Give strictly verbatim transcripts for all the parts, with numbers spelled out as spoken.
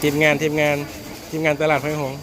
ทีมงาน ทีมงาน ทีมงานตลาดห้วยหงส์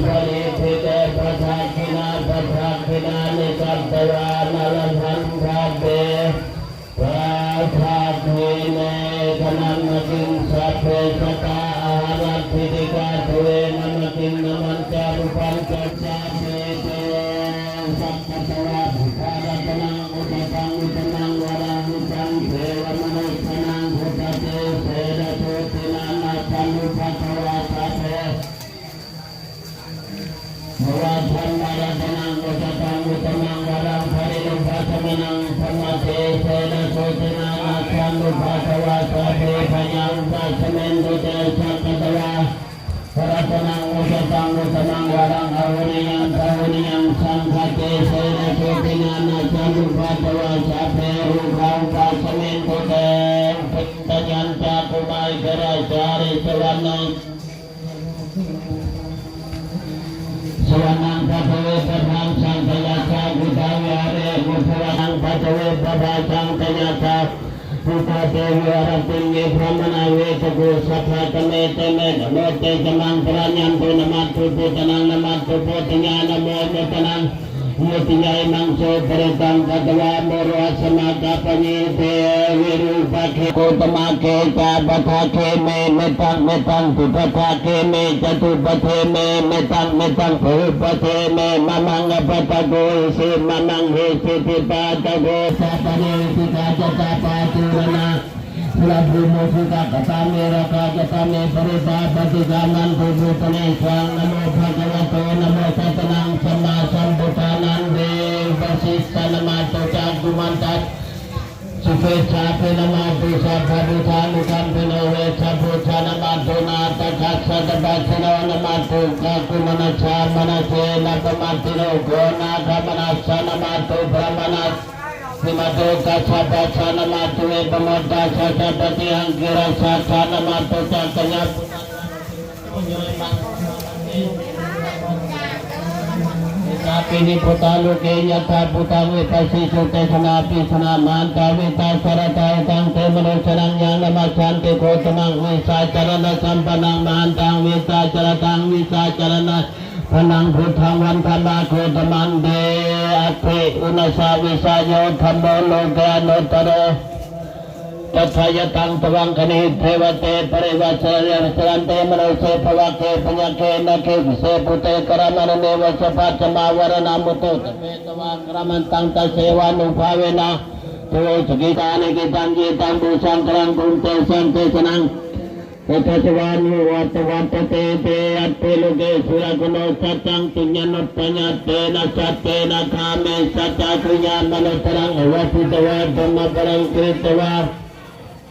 Paṇidhī te padakkhiṇā, padakkhiṇāni katvāna, labhantatthe padakkhiṇe. Ekamantaṃ sabbe sattā aharattitikā, dve namakiṃ namañca rūpañca. Sabbe te saṅkatavā buddhe ratanaṃ osathāṃ uttamaṃ varaṃ, hitaṃ devamanussānaṃ buddhatejena sotthinā, nassantupaddavā sabbe. Dhammaratanaṃ osathāṃ uttamaṃ varaṃ, pariṇibbutamanaṃ dhammatejena sotthinā, nassantupaddavā sabbe bhayā vūpasamentu te. Saṅghataraṃ osathāṃ uttamaṃ varaṃ, āhuneyyaṃ pāhuneyyaṃ saṅghatejena sotthinā, nassantupaddavā sabbe rogā vūpasamentu te. Dakkhiṇañca kumāraṃ gajavaraṃ supaṇṇaṃ Suvaṇṇaṃ paṭhavippabhāsaṃ, tayajja guttā viharati. Suvaṇṇaṃ paṭhavippabhāsaṃ, tayajja guttā viharati. Ye brāhmaṇā viviccakā, saddakā me, te me namo te ca maṃ pālayantu. Namatthu buddhānaṃ, namatthu buddhāya, namo buddhānaṃ. Yutiyaimaṃ so parittaṃ katvā, moro asmā kappayite. Virūpakkhe, gotamagge ca paṭhaggē me, mettaṃ mettaṃ, dvipaṭhaggē me, catupaṭhaggē me, mettaṃ mettaṃ, bahupaṭhaggē me, mamaṃ appaṭikaṃ esi, mamaṃ esi dvipaṭikā. Sabbare tikā ca tappatū vanā, Sulabhūmudakakatā me, rāgā ca tā me parittā, paṭiggaṇhantu bhūtenesaṃ. Namo bhagavato, namo sattannaṃ sammāsambuddhānaṃ. Te upasitā namatthu cakkhumantā, sukesāpi namatthu sabbabuddhānukampino. Vessabhussā namatthu ñātakassa tapassino, namatthu kakumanassa manasena pamādayo. Konāgamanassa namatthu brāhmaṇassa namatthu, Kassapassa namatthu, Vippamuttassa sabbadhi, Aṅgīrasassa namatthu, Sakyaputtassa namatthu. Etāpi buddhāloke yathā bhūtaṃ vipassisiṃsu, te janā api janā mahantā vijānātha. Etaṃ te manussānaṃ yaṃ namassanti gotamaṃ, vijjācaraṇasampannaṃ mahantaṃ vijjācaraṇaṃ, vijjācaraṇa- -pannaṃ buddhaṃ vandāma gotamanti. Atthi uṇhissavijayo dhammo loke anuttaro. Tathāgataṃ sāvakaṃ devate parivāsayā, etaṃ te manusse bhavagge pāṇāge nāge vise bhūte, karamāni neva sabbaṃ samāvaraṃ mudu. Taṃ petvā karamāni taṃ, tasseva ānubhāvena jīvito sukhī. Taṃ nikkhittaṃ cittaṃ phuṭṭhaṃ karaṃ, kumbhiṃ tesaṃ desanaṃ. Tathāgataṃ vattate iti. Atthi loke sūraguṇo saccaṃ tuññanuddayā, tena saccena kāme saccakkhyamuttaraṃ, avāditā dhammaṃ paraṃ suritvā,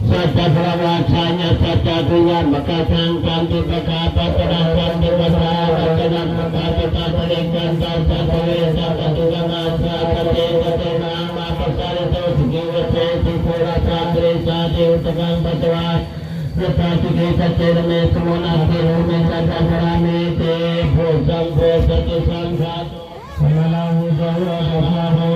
saccavajjāya saccakkhyamakāsaṃ. Santi pakkhā patthanā santi pajjā, patthanā pakkhatā paṭikkantā, saccavesapatīkamā. Saccate jayate mahāmātā, jalito sukhī vivasati. Purāṇañca itihasaṃ buddhānaṃ pañcavāsānaṃ, yathāsīse saccena me, suvaṇṇaṃ iva samaṃ sotthi. Sabbadhāmeti. Bojjhaṅgo satisaṅkhāto, maraṇā vūpasamo.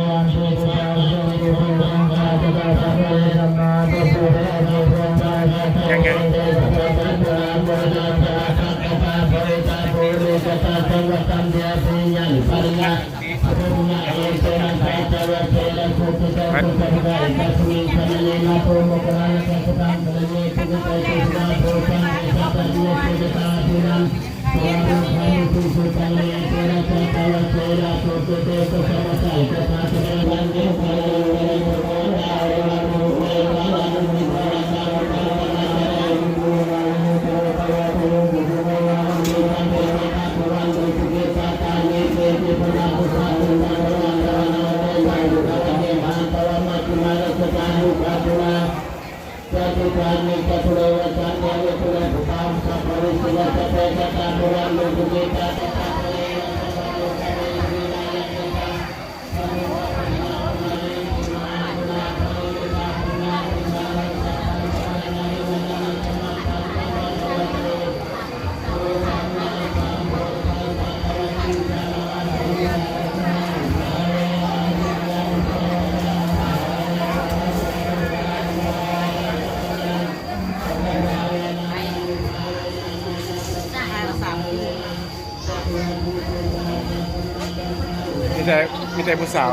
แต่มีแต่ผู้สาว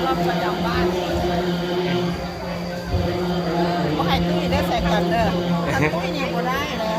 รอบประจำบ้านบ่ให้ตุ้ยได้ใส่กันเด้อ ถ้าตุ้ยนี่บ่ได้เลย